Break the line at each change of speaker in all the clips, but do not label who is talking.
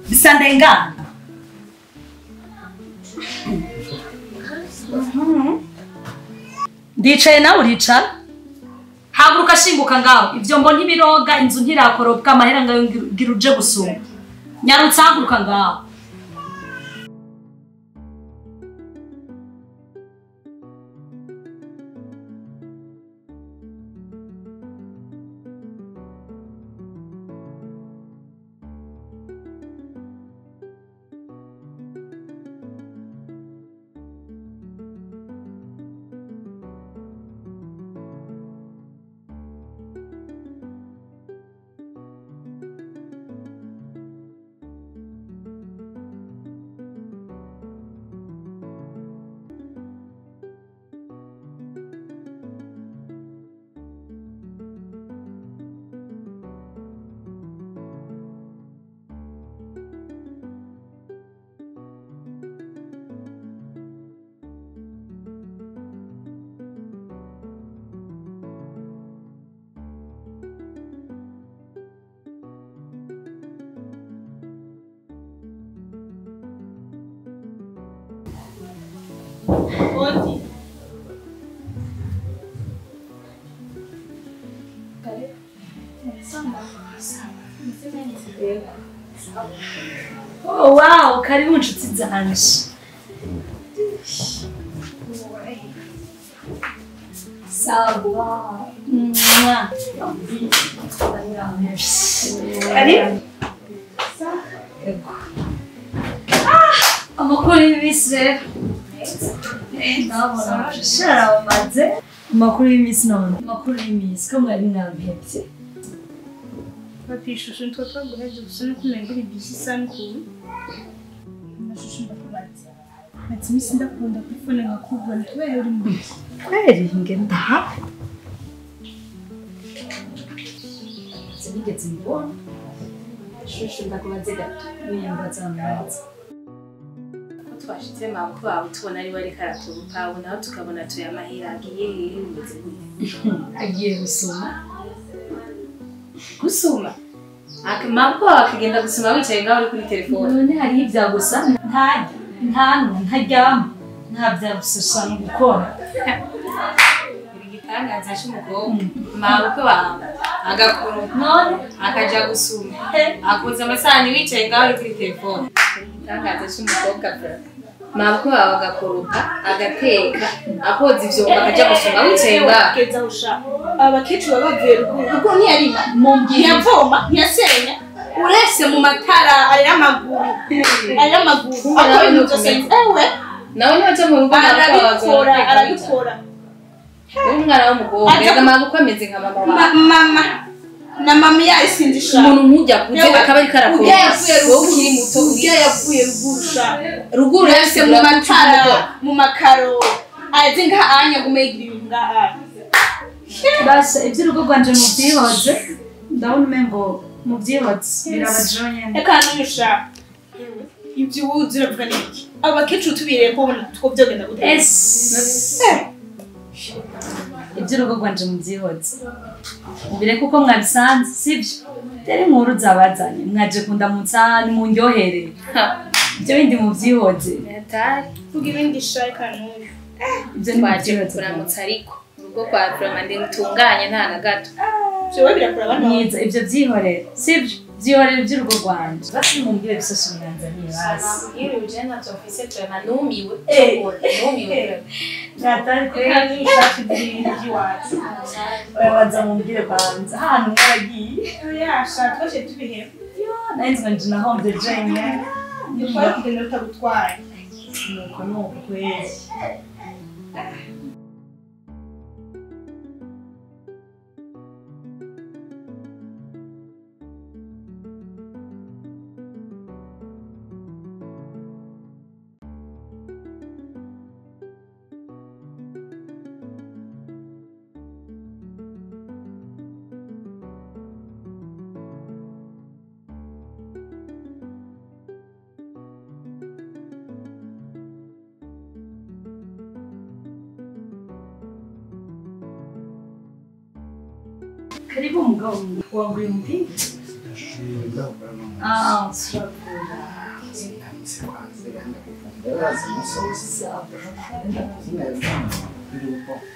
Bisa ndengana. Ndicaye nawe uricara. Haguruka shinguka ngaho. Ivyo mbona ibiroga inzu ntirakorobwa amahera ngayo ngira uje gusuma. Nyarutsa haguruka ngaho.
Odi.
Oh wow, karibu nshuti zanje. Sawa. Karibu. Amakuru y'iminsi rero. Ndabona sharamaze. Amakuru y'iminsi none. Amakuru y'iminsi ko mwari mwampevye.
Papi ishusho nitwo twaguheje gusa nuko umenga uri busy sana ukuntu. Amashusho ndakubaza. Maze iminsi ndakunda kuri phone nkakubona kubera uri mu nzu.
Kweri ngenda ha. Sinigeze mbona. Shusho ndakubaze gato. Wiyambaza mwaza.
Twashitse mabukwe wawe tubona ari wari karaturupa naho tukabona tuya amahera agiye hehe bimeze gute?
Agiye gusuma.
Gusuma? Mabukwe wawe akagenda gusuma wicaye ngaho uri kuri telefone.
None hariho ibya gusa ntarya ntanwa ntaryama nta bya gusa no gukora.
Uri igitangaza c'umukobwa. Mabukwe wawe agakora
none
akaja gusuma akoza amasahani wicaye ngaho uri kuri telefone. Igitangaza c'umukobwa bra. Mabukwe wawe agakoropa agateka akoza ivyombo akaja gusuma wicaye ngaho.
Keza usha. Abakecuru bavuye ruguru kuko ntiyarima ntiyavoma ntiyasenya urese mu matara ayamaguru ayamaguru akora ibintu byose ewe
nawe ntiwaja mu rugo
arabikora arabikora.
Umwana w'umukobwa rega mabukwe ameze nka mama wawe.
Mama na mama yayisindisha
umuntu nk'ujya kuze akaba ariko arakora. Wowe ukiri muto
ujya yavuye ruguru sha
ruguru
yase mu matara mu makaro azi nka anya gumegira ibintu nga anya.
Basa iby'urugo rwanje mubyihoze ndabona umengo mubyihoze birabajonye.
Eka nuyusha ibyo wuzi uravuga niki? Abakecuru tubireye ko twobyogenda gute?
Iby'urugo rwanje mubyihoze mubireke uko mwabisanze sibyo? Dore inkuru zabazanye mwaje kundamutsa nimundyohere ibyo bindi mubyihoze.
Vuga ibindi sha eka nuyu.
Ibyo ni mubyihoze
kuramutsa ariko urugo kwa Flamande rutunganye nta na gato.
Jewe birakora abantu
mwiza ibyo byihorere sibyo? Byihorere iby'urugo rwanje. Basi mumbwire bisoso mwanzaniye basi.
Iyo uje na tofise Flamande numiwe. Numiwe.
Natari
reka nuyu tubwire iby'iwacu.
Oya mumbwire kwanza ahantu mwaragiye.
Oya sha twashe tubiheba.
Yo nari nzi nahombye jenyine.
Ntitwari kugenda tutagutwaye.
Nuko nuko kweli. Karibu mugabo wangu umupira. Ah, surakura.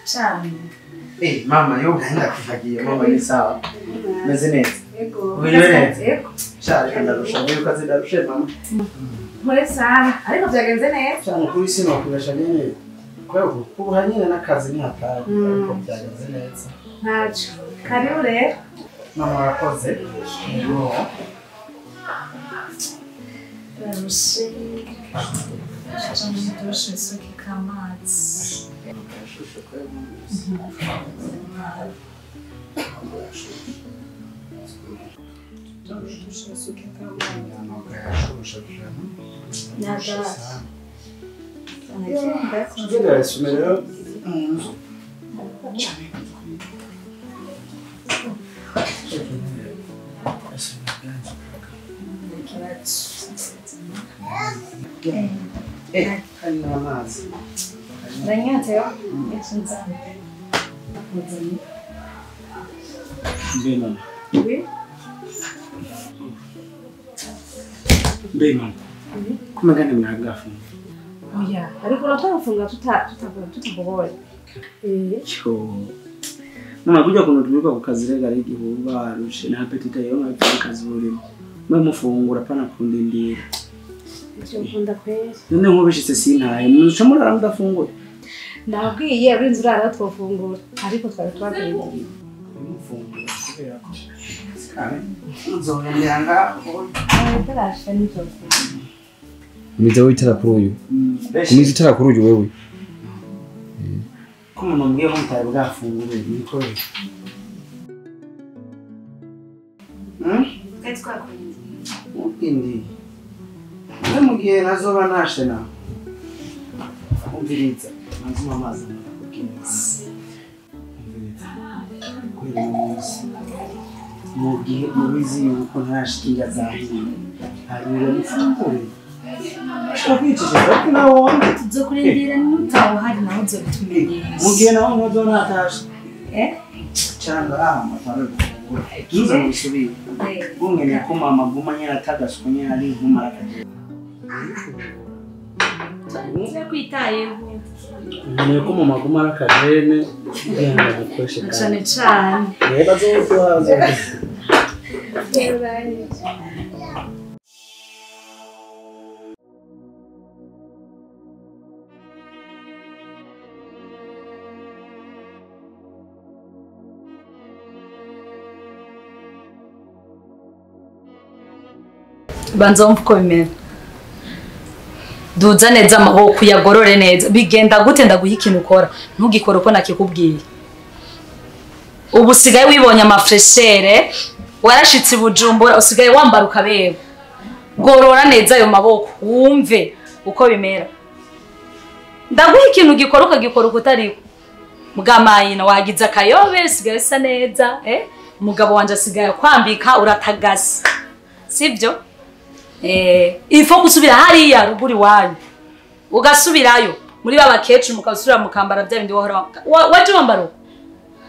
Cyane.
Eh, mama yo ndakufagiye mama ni sawa. Meze neza. Yego. Yego. Cyane ndarusha niyo kazi ndarushe mama.
Muri sana ariko byagenze neza.
Cyane kuri sino kubesha nyine. Kubera kuba nyine nakazi ni hatari ariko byagenze neza.
Ntacyo. Karibu rero.
Mama warakoze. Yego.
Ndarushe. Ndarushe isuka kamazi.
Mbe mama. Kumagana mnagafunga.
Oya, ariko uratafunga tutakuboye.
Cyo. Mama kujya kuno tubiruka ku kazi rega ari igihuba rushe na appetite yo nka kazi burimo. Mwe mufungura pana kundindira.
Icyo nkunda kweri.
None nkubishitse sintaye, muca murara mudafunguye.
Ndabwiye urinze urara twofungura ariko twari twakwindiriye.
Mufungura kubera ko nzongera
Umiza witara kuri uyu. Umiza itara kuri uyu wewe.
Ko umuntu mbwiye ko mutari bwafungure niko.
Twari twakwindiriye.
Mukindi. Mwe mugihe nazoba nashe na. Umviriza. Manzuma amazi ndakubwira. Umviriza. Kwera umunsi. Mugihe mubizi yuko ntarashikinga zahiye. Hanyura mufungure. Ushobora kwicisha ariko nawe wonde.
Tuzokurindira nutawe hari nawe uzobitumenyesha.
Mugihe nawe nkozo natashe. Cyangwa amatara gufungura. Tuza musubire. Bumwe ko mama guma nyaratagaswe nyari nkumara kaje.
Turakwitayeho.
Nkeneye ko mama aguma ari akajene kugira ngo adukoreshe kandi.
Cyane cyane.
Reba azoduhaza.
Banza wumve uko bimera. Duza neza amaboko uyagorore neza. Bigenda gute ndaguha ikintu ukora ntugikore uko nakikubwiye. Ubu usigaye wibonye amafreshere warashitse Bujumbura usigaye wambara ukaberwa. Gorora neza ayo maboko wumve uko bimera. Ndaguha ikintu ugikora ukagikora uko utariko. Mugamayina wagize akayobe usigaye usa neza umugabo wanje asigaye kwambika uratagasa. Sibyo? Ifo gusubira hariya ruguru iwanyu ugasubirayo muri baba kecuru mukasubira mukambara bya bindi wahora waje wambara uko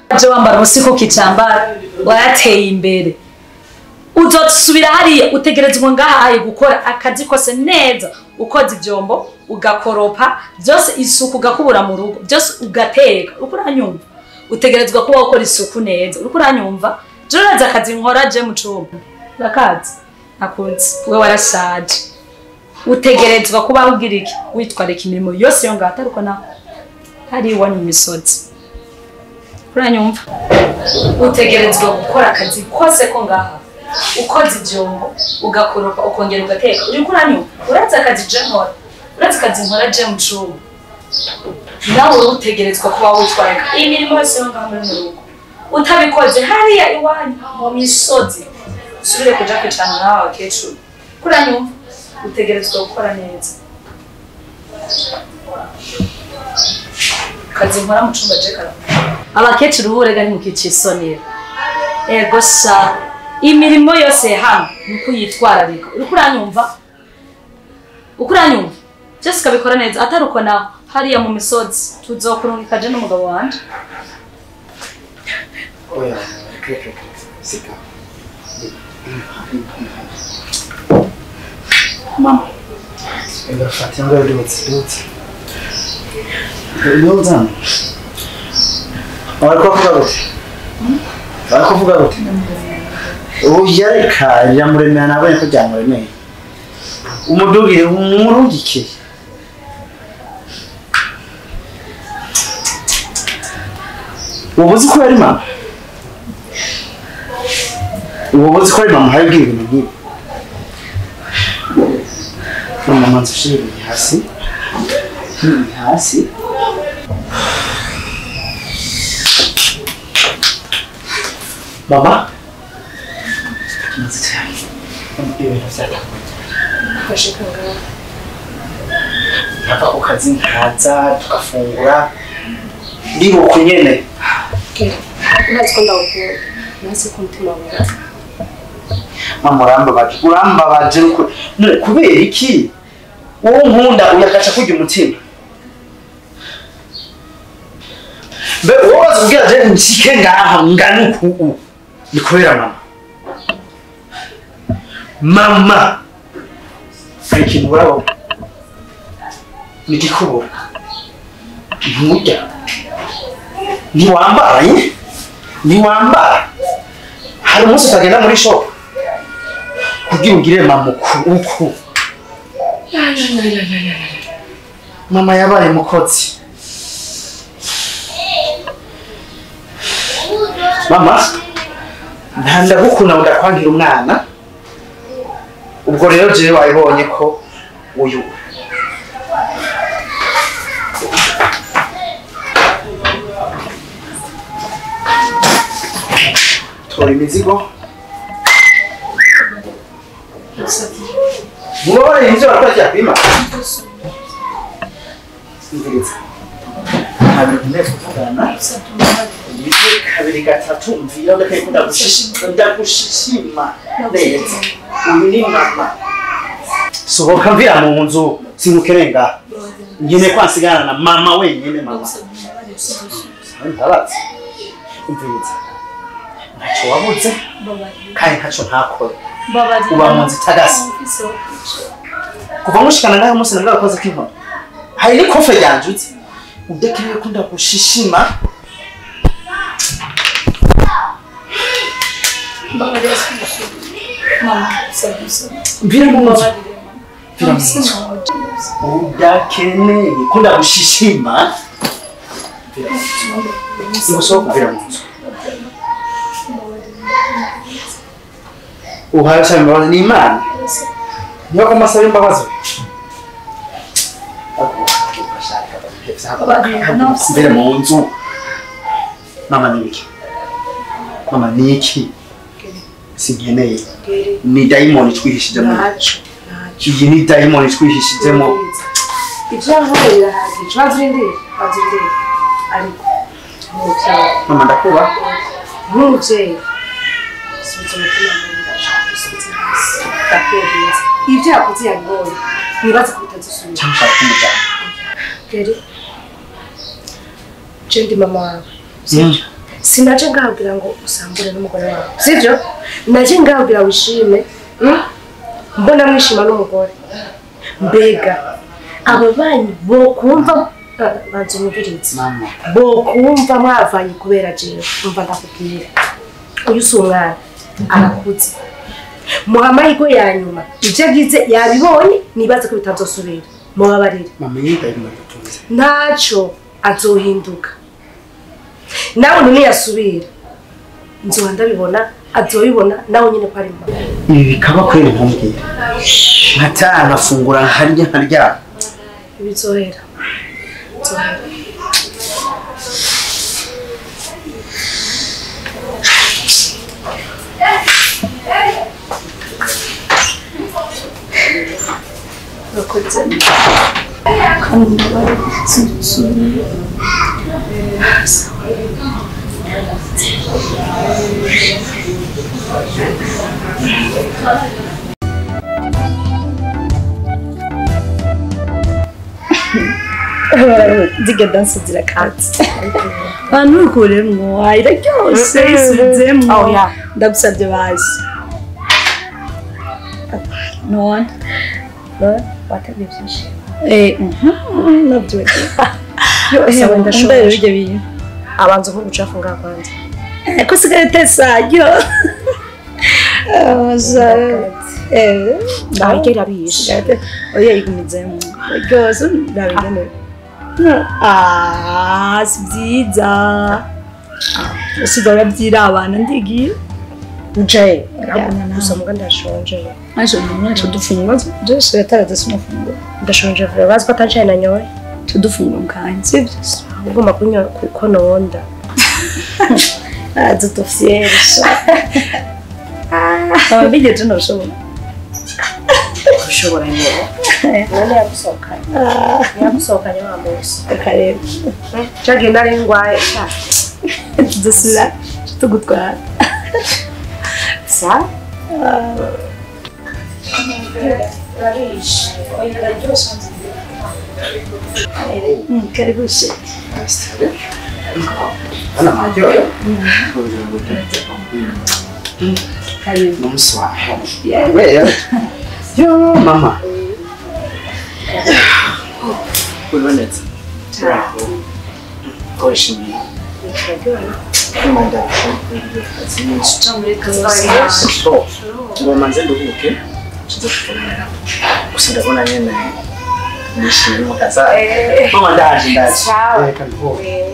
waje wambara usiko kicambara warateye imbere uzosubira hariya utegerezwa ngaha gukora akazi kose neza ukoza ibyombo ugakoropa byose isuku ugakubura mu rugo byose ugateka uko uranyumva utegerezwa kuba ukora isuku neza uko uranyumva je uraza akazi nkora je mu cumba urakazi akunze we warashaje utegerezwa kuba ugira iki witwareka imirimo yose yo ngaho ataruko naho hari iwanyu mu misozi uranyumva utegerezwa gukora akazi kose ko ngaha ukoza ibyombo ugakoropa ukongera ugateka uriko uranyumva urazi akazi je nkora urazi akazi nkora je mu cumba nawe utegerezwa kuba witwareka imirimo yose yo ngaho muri mu rugo utabikoze hariya iwanyu mu misozi usubire kuja kwicarana n'aba bakecuru kuranyumva utegerezwa gukora neza kazi nkora mu cumba je kara abakecuru burega ni mukicisonera ego sha imirimo yose hano nuko yitwararika uriko uranyumva byose ukabikora neza ataruko naho hariya mu misozi tuzokurungika je n'umugabo wanje.
Oya, reka sika. Mama. Ega fati ngo yudutse. Yudutse. Ariko kuvuga gute? Ariko kuvuga gute? Oya reka yamuremera nabonye ko byamuremeye. Umudugire umurungike. Ubu uzi ko ari mama? Ubu uzi ko ari mama hari ibintu nk'ibi. Mama manzi ushire hasi. Hasi. Mama? Maze cyane. Ibintu byatakuye.
Fashe kangahe?
Nava ku kazi nkaza tugafungura. Ndibuka nyene.
Urazi ko ndagukunda. Urazi ko umutima wawe.
Mama urambabaje. Urambabaje kubera iki? Wowe nkunda uyakaca kurya umutima. Mbe wowe uzubwira je nshike ngaha ngana uku. Ni kubera mama. Mama. Hari ikintu urabona. Ni igikubura. Nturya. Ntiwambara ye? Ntiwambara. Hari umunsi utagenda muri shop kugira ugire mama uku. Mama yabaye mukozi. Mama, ndagukunda ndakwangira umwana. Ubwo rero jewe wabibonye ko uyu tora imizigo. Mubabare ibyo barakora kwima. Imviriza. Ntabwo nkeneye kuvugana. Rimwe kabiri gatatu mvira ndakunda ndagushishima neza. Uyu ni mama. Sohoka mvira mu nzu sinukerenga. Ngene kwansigana na mama wenyine mama. Ntabatse. Imviriza. Ntacyo wabuze kandi ntacyo ntakora. Uba mu nzu itagase. Kuva mushikana ngaho umunsi nabwo k'inkoni. Hari n'ikofe ryanje uzi. Udakeneye ko ndagushishima.
Mama, sabisa.
Mvira mu nzu. Mvira mu nzu. Udakeneye ko ndagushishima. Mvira mu nzu. Ngusohoka mvira mu nzu. Uhaye usaba imbabazi ni Imana. Niba ko masaba imbabazi. Mvira mu nzu. Mama ni iki? Mama ni iki? Sinkeneye. Ni dayimoni twihishijemo. Iyi ni dayimoni twihishijemo.
Ibyo yavuye birahagije. Banzurindire, banzurindire. Ariko nk'umubyeyi.
Mama ndakuba.
Nk'umubyeyi. Subiza umutima usubize hasi. Ndakwinginze. Ibyo yakoze yabibonye. Ntibaze ko bitazisubira.
Cyangwa ushaka kumujyana.
Geri. Je ndi mama wawe. Sibyo? Sinaje ngabwira ngo usambure n'umugore wawe. Sibyo? Naje ngabwira wishime. Mbona mwishima n'umugore. Mbega abo banyi bokumva banzumvirize. Bokumva mwavanye kubera jewe. Umva ndakubwira. Uyu si umwana arakuze. Muha amahirwe ya nyuma. Ibyo agize yabibonye nibaze ko bitazosubira. Mubabarire.
Mama yidayimoni tuzi.
Ntacyo azohinduka. Nawe ntiyasubira. Nzoba ndabibona, azobibona nawe nyine ko ari mama.
Ibi bikaba kweri ntumbwire. Nkataha nkafungura nkarya nkaryama.
Bizohera. Bizohera.
Urakoze. Kandi mbabarire sinzosubira. Ziga danse zirakatse. Abantu ukuremwo iraryoshe isubizemwo. Ndagusabye bazi. None
wateguye byinshi.
Nabyo.
Yo
Sawa ndashobora ibyo bintu.
Abanza uvuga ucafu ngaha kwanza.
Ko usigaye utesa yo.
Ndabigera bishe.
Oya igumizemo. Rwose ndabigene. Ah, si byiza. Usigaye urabyirabana ndigiye.
Nje, gusa muga ndashonje.
Aje umuntu dufungura byose yataraze sinafungura.
Ndashonje vuba bazi ko atacaye nanyoye.
Tudufungura mukanya sibyo?
Ugomba kunywa kuko nonda.
Ah, tutufyerisha. Ah, bigeje ntushobora.
Ushobora nyine. None yagusohokanye. Yagusohokanye wa munsi.
Akareba.
Cyagiye nari ngwaye.
Tudusubira tugutwara.
Sa?
Karibu she.
Hano maryohe. Karibu. Bonsoir. Yeah. Yo mama. Uriwe neza. Koshimi. Ngoma nze nduhuke. Gusa ndabona nyene nishimye mu kazi. Mama ndaje ndaje. Reka nduhuke.